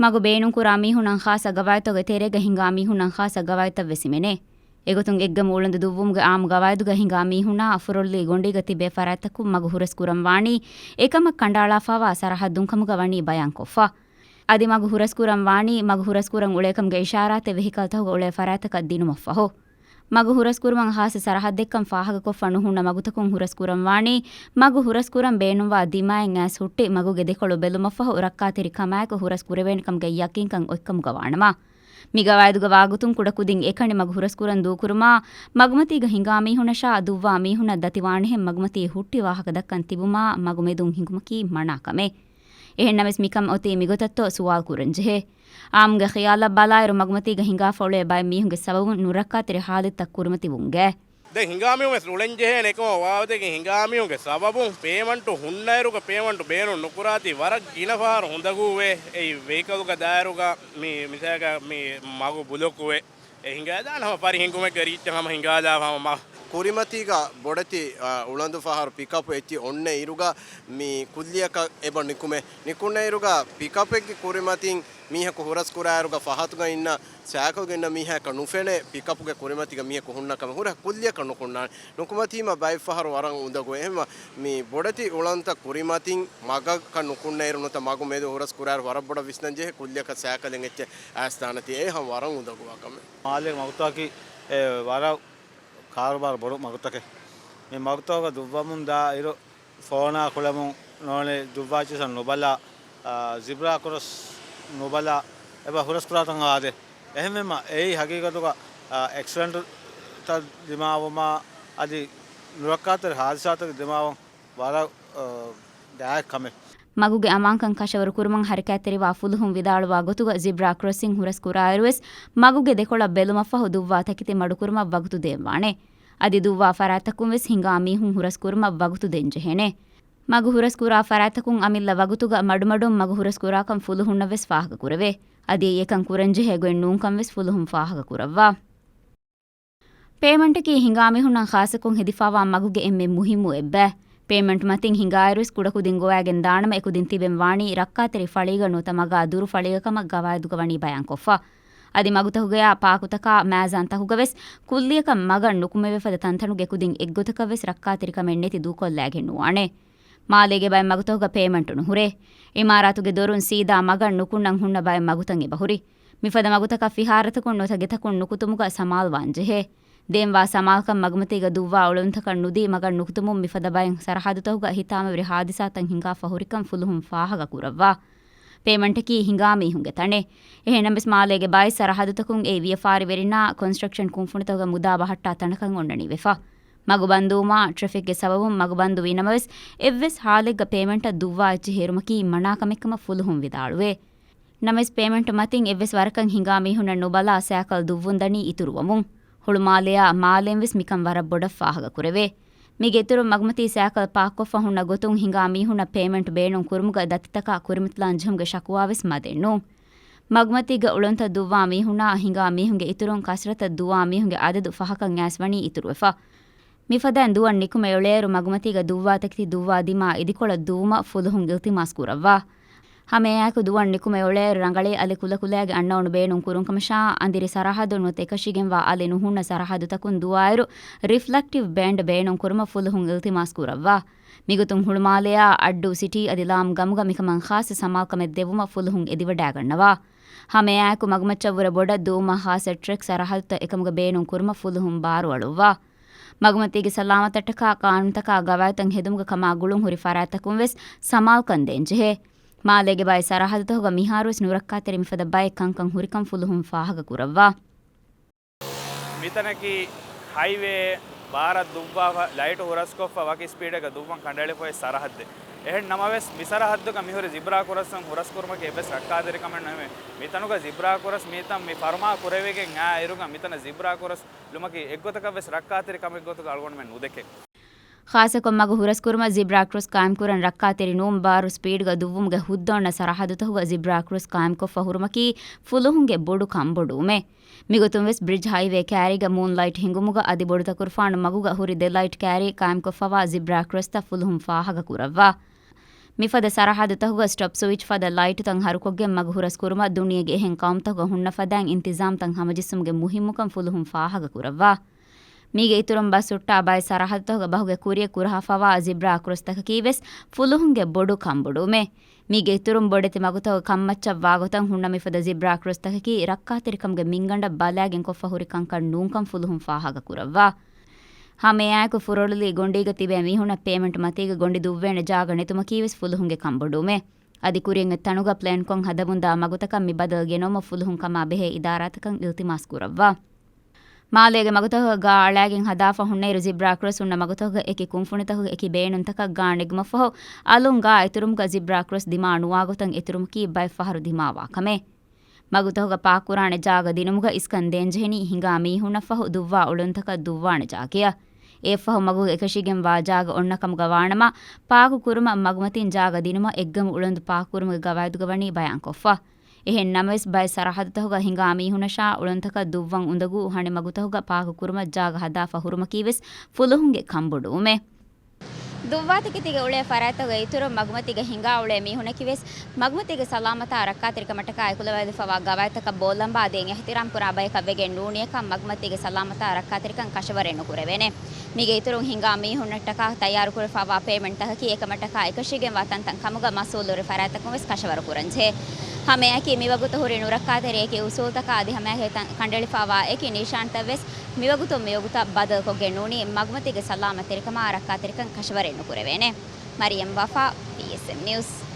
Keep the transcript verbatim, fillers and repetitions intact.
މަގު ބޭނުންކުރާ މީހުންނަށް ޚާއްޞަ ގަވާއިދުތަކުގެ ތެރޭގަ ހިނގާ މީހުންނަށް ޚާއްޞަ ގަވާއިދުތައް ވެސް ހިމެނޭ. އެގޮތުން އެއްގަމު އުޅަނދު ދުއްވުމުގެ އާއްމު ގަވާއިދުގަ ހިނގާ މީހުންނާ ފުރޮއްލީ ގޮނޑީގަ ތިބޭ ފަރާތްތަކުން މަގު ހުރަސްކުރަން ވާނީ އެކަމަށް ކަނޑައަޅާފައިވާ ސަރަހައްދުން ކަމުގަ ވަނީ ބަޔާންކޮށްފަ. އަދި މަގު ހުރަސްކުރަން ވާނީ މަގު ހުރަސްކުރަން އުޅޭކަމުގެ އިޝާރާތެއް ވެހިކަލްތަކުގަ އުޅޭ ފަރާތްތަކަށް ދިނުމަށްފަހު. މަގު ހުރަސްކުރުމަށް ޚާއްޞަ ސަރަހައްދެއްކަން ފާހަގަކޮށްފަ ނުހުންނަ މަގުތަކުން ހުރަސްކުރަން ވާނީ މަގު ހުރަސްކުރަން ބޭނުންވާ ދިމާއެއް އައިސް ހުއްޓި މަގުގެ ދެކޮޅު ބެލުމަށްފަހު ރައްކާތެރި ކަމާއެކު ހުރަސް ކުރެވޭނެކަމުގެ ޔަޤީންކަން އޮތްކަމުގަ ވާނަމަ. މި ގަވާއިދުގަ ވާގޮތުން ކުޑަކުދިން އެކަނި މަގު ހުރަސްކުރަން ދޫކުރުމާ، މަގުމަތީގަ ހިނގާ މީހުންނަށާ ދުއްވާ މީހުންނަށް ދަތިވާނެހެން މަގުމަތީ ހުއްޓި ވާހަކަ ދައްކަން ތިބުމާ، މަގު މެދުން ހިނގުމަކީ މަނާ ކަމެއް. އެހެންނަމަވެސް މިކަން އޮތީ މިގޮތަށްތޯ ސުވާލު ކުރަންޖެހޭ. އާއްމުގެ ޚިޔާލަށް ބަލާއިރު މަގުމަތީގަ ހިނގާފަ އުޅޭ ބައެއް މީހުންގެ ސަބަބުން ނުރައްކާތެރި ޙާލަތްތައް ކުރިމަތިވުން ގެ. ދެން ހިނގާ މީހުން ވެސް އުޅެންޖެހޭނެ އެކަމަށް ވާވަތަކީ ހިނގާ މީހުންގެ ސަބަބުން ޕޭމަންޓު ހުންނައިރުގަ ޕޭމަންޓު ބޭނުން ނުކުރާތީ ވަރަށް ގިނަ ފަހަރު އުނދަގޫވޭ. އެއީ ވެހިކަލުގެ ދާއިރުގަ މި މިސާލަކަށް މި މަގު ބުލޮކުވޭ. އެ ހިނގާދާނެ ހަމަ ފަރި ހިނގުމެއްގެ ރީއްޗަށް ހަމަ ހިނގާލާފަ ހަމަ މަ. ކުރިމަތީގަ ބޮޑެތި، އަ، އުޅަނދު ފަހަރު ޕިކަޕް އެތި އޮންނަ އިރުގަ މި ކުއްލިއަކަށް އެބަ ނިކުމޭ. ނިކުންނަ އިރުގަ ޕިކަޕެއްގެ ކުރިމަތިން މީހަކު ހުރަސްކުރާއިރުގަ ފަހަތުގަ އިންނަ ސައިކަލްގަ އިންނަ މީހާއަކަށް ނުފެނޭ ޕިކަޕުގެ ކުރިމަތީގަ މީހަކު ހުންނަ ކަމެއް. ހުރެ ކުއްލިއަކަށް ނުކުންނާނެ. ނުކުމަތީމަ ބައެއް ފަހަރު ވަރަށް އުނދަގޫ. އެހެންވީމަ މި ބޮޑެތި އުޅަނދުތައް ކުރިމަތިން މަގަކަށް ނުކުންނައިރު ނުވަތަ މަގު މެދު ހުރަސްކުރާއިރު ވަރަށް ބޮޑަށް ވިސްނަންޖެހޭ ކުއްލިއަކަށް ސައިކަލެއް އެއްޗެއް އައިސްދާނެތީ. އެ ހަމަ ވަރަށް އުނދަގޫވާ ކަމެއް. މާލޭ މަގުތަކަކީ އެ ވަރަށް ކާރުބާރު ބޮޑު މަގުތަކެއް. މި މަގުތަކުގަ ދުއްވަމުން ދާ އިރު ފޯނާ ކުޅެމުން ނޯންނެ ދުއްވާ އެއްޗިއްސަށް ނުބަލާ، އާ، ޒިބްރާ ކްރޮސް ނުބަލާ، އެބަ ހުރަސްކުރާތަން އާދޭ. އެހެންވީމަ އެއީ ހަގީގަތުގަ، އާ، އެކްސިޑެންޓްތައް ދިމާވުމާ އަދި ނުރައްކާތެރި ހާދިސާތައް ދިމާވަން ވަރަށް، އާ، ގާތް ކަމެއް. މަގުގެ އަމާންކަން ކަށަވަރު ކުރުމަށް ހަރަކާތްތެރިވާ ފުލުހުން ވިދާޅުވާ ގޮތުގަ ޒިބްރާ ކްރޮސިން ހުރަސްކުރާއިރުވެސް މަގުގެ ދެކޮޅަށް ބެލުމަށްފަހު ދުއްވާ ތަކެތި މަޑުކުރުމަށް ވަގުތު ދޭންވާނެ. އަދި ދުއްވާ ފަރާތްތަކުން ވެސް ހިނގާ މީހުން ހުރަސްކުރުމަށް ވަގުތު ދޭންޖެހޭނެ. މަގު ހުރަސްކުރާ ފަރާތްތަކުން އަމިއްލަ ވަގުތުގަ މަޑުމަޑުން މަގު ހުރަސްކުރާކަން ފުލުހުންނަށް ވެސް ފާހަގަކުރެވޭ. އަދި އެއީ އެކަން ކުރަންޖެހޭ ގޮތް ނޫންކަން ވެސް ފުލުހުން ފާހަގަކުރައްވާ. ޕޭމަންޓަކީ ހިނގާ މީހުންނަށް ޚާއްޞަކޮށް ހެދިފައިވާ މަގުގެ އެންމެ މުހިއްމު އެއްބައެއް. ޕޭމަންޓް މަތިން ހިނގާއިރުވެސް ކުޑަކުދިން ގޮވައިގެން ދާނަމަ އެކުދިން ތިބެން ވާނީ ރައްކާތެރި ފަޅީގަ ނުވަތަ މަގާ ދުރު ފަޅީގަ ކަމަށް ގަވާއިދުގަ ވަނީ ބަޔާންކޮށްފަ. އަދި މަގުތަކުގެޔާ ޕާކުތަކާ މާޒާންތަކުގަވެސް ކުއްލިއަކަށް މަގަށް ނުކުމެވޭ ފަދަ ތަންތަނުގެ ކުދިން އެއްގޮތަކަށްވެސް ރައްކާތެރިކަމެއް ނެތި ދޫކޮށްލައިގެން ނުވާނެ. މާލޭގެ ބައެއް މަގުތަކުގަ ޕޭމަންޓު ނުހުރޭ. އިމާރާތުގެ ދޮރުން ސީދާ މަގަށް ނުކުންނަން ހުންނަ ބައެއް މަގުތައް އެބަހުރި. މިފަދަ މަގުތަކަށް ފިހާރަތަކުން ނުވަތަ ގެތަކުން ނުކުތުމުގަ ސަމާލުވާންޖެހޭ. ދޭންވާ ސަމާލުކަން މަގުމަތީގަ ދުއްވާ އުޅަނދުތަކަށް ނުދީ، މަގަށް ނުކުތުމުން މިފަދަ ބައެއް ސަރަހައްދުތަކުގަ ހިތާމަވެރި ހާދިސާތައް ހިނގާފަ ހުރިކަން ފުލުހުން ފާހަގަކުރައްވާ. ޕޭމަންޓަކީ ހިނގާ މީހުންގެ ތަނެއް. އެހެންނަމަވެސް މާލޭގެ ބައެއް ސަރަހައްދުތަކުން އެއީ ވިޔަފާރިވެރިންނާ ކޮންސްޓްރަކްޝަން ކުންފުނިތަކުގެ މުދާ ބަހައްޓާ ތަނަކަށް އޮންނަނީ ވެފަ. މަގު ބަންދުވުމާ ޓްރެފިކްގެ ސަބަބުން މަގު ބަންދު ވީނަމަވެސް، އެއްވެސް ހާލެއްގަ ޕޭމަންޓަށް ދުއްވާ އެއްޗެއް ހޭރުމަކީ މަނާ ކަމެއްކަމަށް ފުލުހުން ވިދާޅުވޭ. ނަމަވެސް ޕޭމަންޓް މަތިން އެއްވެސް ވަރަކަށް ހިނގާ މީހުންނަށް ނުބަލާ ސައިކަލް ދުއްވުންދަނީ އިތުރުވަމުން. ހުޅުމާލެއާ މާލޭން ވެސް މިކަން ވަރަށް ބޮޑަށް ފާހަގަކުރެވޭ. މީގެ އިތުރުން މަގުމަތީ ސައިކަލް ޕާކްކޮށްފަ ހުންނަ ގޮތުން ހިނގާ މީހުންނަށް ޕޭމަންޓް ބޭނުން ކުރުމުގަ ދަތިތަކާ ކުރިމަތިލާން ޖެހުމުގެ ޝަކުވާ ވެސް މަދެއް ނޫން. މަގުމަތީގަ އުޅަނދުތައް ދުއްވާ މީހުންނާ ހިނގާ މީހުންގެ އިތުރުން ކަސްރަތަށް ދުވާ މީހުންގެ އަދަދު ފަހަކަށް އައިސް ވަނީ އިތުރުވެފަ. މިފަދައިން ދުވަން ނިކުމެ އުޅޭއިރު މަގުމަތީގަ ދުއްވާ ތަކެތި ދުއްވާ ދިމާ އިދިކޮޅަށް ދުއްވުމަށް ފުލުހުން އިލްތިމާސް ކުރައްވާ. ހަމައެއާއެކު ދުވަން ނިކުމެ އުޅޭއިރު ރަނގަޅީ އަލި ކުލަކުލައިގެ އަންނައުނު ބޭނުން ކުރުން ކަމަށާ، އަނދިރި ސަރަހައްދުން ނުވަތަ އެކަށީގެންވާ އަލި ނުހުންނަ ސަރަހައްދުތަކުން ދުވާއިރު ރިފްލެކްޓިވް ބޭންޑް ބޭނުން ކުރުމަށް ފުލުހުން އިލްތިމާސް ކުރައްވާ. މިގޮތުން ހުޅުމާލެއާ އައްޑޫ ސިޓީ އަދި ލާމް ގަމުގަ މިކަމަށް ޚާއްޞަ ސަމާލުކަމެއް ދެއްވުމަށް ފުލުހުން އެދިވަޑައިގަންނަވާ. ހަމައެއާއެކު މަގުމައްޗަށްވުރެ ބޮޑަށް ދުއުމަށް ޚާއްޞަ ޓްރެކް ސަރަހައްދުތައް އެކަމުގަ ބޭނުން ކުރުމަށް ފުލުހުން ބާރުއަޅުއްވާ. މަގުމަތީގެ ސަލާމަތަށްޓަކާ ޤާނޫނުތަކާ ގަވާއިދުތައް ހެދުމުގެ ކަމާ ގުޅުން ހުރި ފަރާތްތަކުން ވެސް ސަމާލުކަން ދޭންޖެހޭ. މާލޭގެ ބައެއް ސަރަހައްދުތަކުގަ މިހާރުވެސް ނުރައްކާތެރި މިފަދަ ބައެއް ކަންކަން ހުރިކަން ފުލުހުން ފާހަގަކުރައްވާ. މިތަނަކީ ހައިވޭ ބާރަށް ދުއްވާފަ، ލައިޓު ހުރަސްކޮށްފަ ވަކި ސްޕީޑެއްގަ ދުއްވަން ކަނޑައެޅިފައި ސަރަހައްދެއް. އެހެން ނަމަވެސް، މި ސަރަހައްދުގަ މިހުރި ޒިބްރާ ކްރޮސްއިން ހުރަސްކުރުމަކީ އެއްވެސް ރައްކާތެރި ކަމެއް ނުވޭ. މިތަނުގަ ޒިބްރާ ކްރޮސް މިތަން މި ފަރުމާ ކުރެވިގެން އާ އިރުގަ މިތަނަށް ޒިބްރާ ކްރޮސް ލުމަކީ އެއްގޮތަކަށް ވެސް ރައްކާތެރި ކަމެއްގޮތުގަ އަޅުގަނޑުމެން ނުދެކޭ. ޚާއްޞަކޮށް މަގު ހުރަސްކުރުމަށް ޒިބްރާ ކްރޮސް ޤާއިމްކުރަން ރައްކާތެރި ނޫން. ބާރު ސްޕީޑްގަ ދުއްވުމުގެ ހުއްދަ އޮންނަ ސަރަހައްދުތަކުގަ ޒިބްރާ ކްރޮސް ޤާއިމްކޮށްފަ ހުރުމަކީ ފުލުހުންގެ ބޮޑު ކަންބޮޑުވުމެއް. މިގޮތުން ވެސް ބްރިޖް ހައިވޭ ކައިރީގަ މޫންލައިޓް ހިނގުމުގަ އަދި ބޮޑުތަކުރުފާނު މަގުގަ ހުރި ދެ ލައިޓް ކައިރީ ޤާއިމްކޮށްފަވާ ޒިބްރާ ކްރޮސްތައް ފުލުހުން ފާހަގަކުރައްވާ. މިފަދަ ސަރަހައްދުތަކުގަ ސްޓޮޕް ސުއިޗް ފަދަ ލައިޓުތައް ހަރުކޮށްގެން މަގު ހުރަސް ކުރުމަށް ދުނިޔޭގެ އެހެން ޤައުމުތަކުގަ ހުންނަ ފަދައިން އިންތިޒާމްތައް ހަމަޖެއްސުމުގެ މުހިއްމުކަން ފުލުހުން ފާހަގަކުރައްވާ. މީގެ އިތުރުން ބަސް ހުއްޓާ ބައެއް ސަރަހައްދުތަކުގަ ބަހުގެ ކުރިއަށް ކުރަހާފަވާ ޒިބްރާ ކްރޮސްތަކަކީވެސް ފުލުހުންގެ ބޮޑު ކަންބޮޑުވުމެއް. މީގެ އިތުރުން ބޮޑެތި މަގުތަކުގެ ކަންމައްޗަށް ވާގޮތަށް ހުންނަ މިފަދަ ޒިބްރާ ކްރޮސްތަކަކީ ރައްކާތެރިކަމުގެ މިންގަނޑަށް ބަލާގެން ކޮށްފަ ހުރި ކަންކަން ނޫންކަން ފުލުހުން ފާހަގަކުރައްވާ. ހަމައެއާއެކު ފުރޮޅުލީ ގޮނޑީގަ ތިބޭ މީހުންނަށް ޕޭމެންޓް މަތީގަ ގޮނޑި ދުއްވޭނެ ޖާގަ ނެތުމަކީވެސް ފުލުހުންގެ ކަންބޮޑުވުމެއް. އަދި ކުރިއަށް އޮތް ތަނުގަ ޕްލޭންކޮށް ހަދަމުންދާ މަގުތަކަށް މި ބަދަލު ގެނައުމަށް ފުލުހުން ކަމާ ބެހޭ އިދާރާތަކަށް އިލްތިމާސް ކުރައްވާ. މާލޭގެ މަގުތަކުގަ ގާ އަޅާގެން ހަދާފަ ހުންނައިރު ޒިބްރާ ކްރޮސް ހުންނަ މަގުތަކުގަ އެކި ކުންފުނިތަކުގެ އެކި ބޭނުންތަކަށް ގާ ނެގުމަށްފަހު، އަލުން ގާ އެތުރުމުގަ ޒިބްރާ ކްރޮސް ދިމާ ނުވާގޮތަށް އެތުރުމަކީ ބައެއް ފަހަރު ދިމާވާ ކަމެއް. މަގުތަކުގަ ޕާކުކުރާނެ ޖާގަ ދިނުމުގަ އިސްކަން ދޭންޖެހެނީ ހިނގާ މީހުންނަށްފަހު ދުއްވާ އުޅުންތަކަށް ދުއްވާނެ ޖާގަޔަށް. އެއަށްފަހު މަގުގަ އެކަށީގެންވާ ޖާގަ އޮންނަކަމުގަ ވާނަމަ، ޕާކުކުރުމަށް މަގުމަތިން ޖާގަ ދިނުމަށް އެއްގަމު އުޅަނދު ޕާކުކުރުމުގެ ގަވާއިދުގަ ވަނީ ބަޔާންކޮށްފަ. އެހެން ނަމަވެސް، ބައެއް ސަރަހައްދުތަކުގަ ހިނގާ މީހުންނަށާ އުޅުންތަކަށް ދުއްވަން އުނދަގޫ ހަނި މަގުތަކުގަ ޕާކުކުރުމަށް ޖާގަ ހަދާފަ ހުރުމަކީވެސް ފުލުހުންގެ ކަންބޮޑުވުމެއް. ދުއްވާތަކެތީގަ އުޅޭ ފަރާތްތަކުގެ އިތުރުން މަގުމަތީގަ ހިނގާ އުޅޭ މީހުންނަކީވެސް މަގުމަތީގެ ސަލާމަތާ ރައްކާތެރިކަމަށްޓަކާ އެކުލަވާލައްވާ ގަވާއިދުތަކަށް ބޯލަނބާ ދޭން އިޙްތިރާމް ކުރާ ބަޔަކަށް ވެގެން ނޫނިއަކަށް މަގުމަތީގެ ސަލާމަތާ ރައްކާތެރިކަން ކަށަވަރެއް ނުކުރެވޭނެ. މީގެ އިތުރުން ހިނގާ މީހުންނަށްޓަކާ ތައްޔާރުކުރެފަވާ ޕޭމެންޓްތަކަކީ އެކަމަށްޓަކާ އެކަށީގެންވާ ތަންތަން ކަމުގަ މަސްއޫލުވެރި ފަރާތްތަކުން ވެސް ކަށަވަރު ކުރަންޖެހޭ. ހަމައެއާއެކީ މިވަގުތު ހުރި ނުރައްކާތެރި އެކި އުސޫލުތަކާ އަދި ހަމައެކަނި ކަނޑައެޅިފަވާ އެކި ނިޝާންތައް ވެސް މިވަގުތު މިވަގުތަށް ބަދަލުކޮށްގެން ނޫނީ މަގުމަތީގެ ސަލާމަތްތެރިކަމާ ރައްކާތެރިކަން ކަށަވަރެއް ނުކުރެވޭނެ. މަރިޔަމް ވަފާ، ޕީއެސްއެމް ނިއުސް.